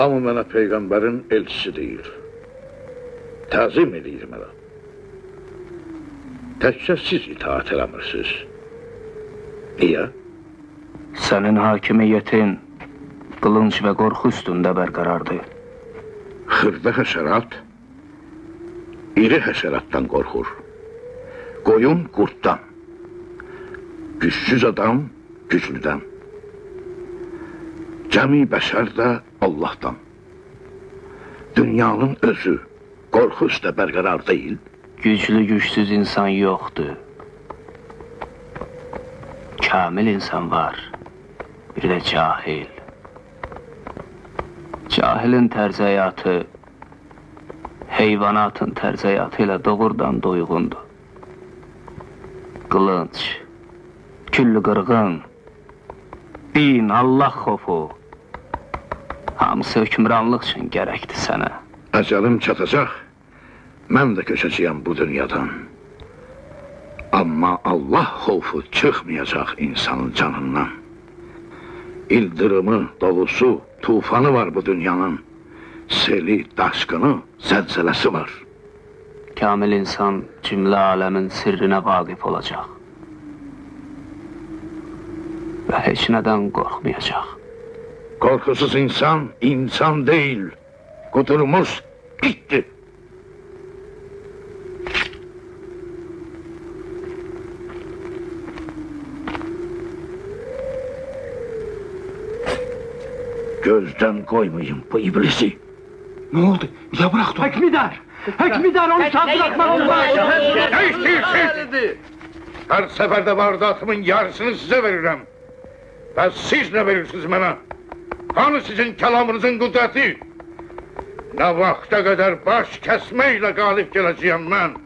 Amma mənə Peyğəmbərin elçisi deyir. Təzim eləyir mənə. Təkcə siz itaat eləmirsiniz. Niyə? Sənin hakimiyyətin qılınc və qorxu üstündə bərqərardır. Xırda həşərat iri həşəratdan qorxur. Qoyun qurddan. Gücsüz adam güclüdən. Cəmi bəşər də Allahdan. Dünyanın özü qorxu üstə bərqərar deyil. Güclü gücsüz insan yoxdur. Kamil insan var. Bir də cahil. Cahilin tərz həyatı heyvanatın tərz həyatı ilə doğrudan da uyğundur. Qılınc, küllü qırğın, din, Allah xofu, hamısı hökmranlıq üçün gərəkdir sənə. Əcəlim çatacaq, mən də köçəcəyəm bu dünyadan. Amma Allah xofu çıxmayacaq insanın canından. İldırımı, dolusu, tufanı var bu dünyanın. Seli, daşqını, zəlzələsi var. Kamil insan cümlə aləmin sirrinə vaqif olacaq. Və heç nədən qorxmayacaq. Korkusuz insan, insan değil. Kudurmuş, gitti. Gözden koymayayım bu iblisi. Ne oldu? Niye bıraktı onu? Hükmedar! Hükmedar, onu sağ bırakmak olmaz! Ne istiyorsun? Her seferde vardatımın yarısını size veririm. Və siz ne verirsiniz mənə? Hani sizin kəlamınızın qüdrəti? Nə vaxta qədər baş kəsməklə qalib gələcəyəm mən?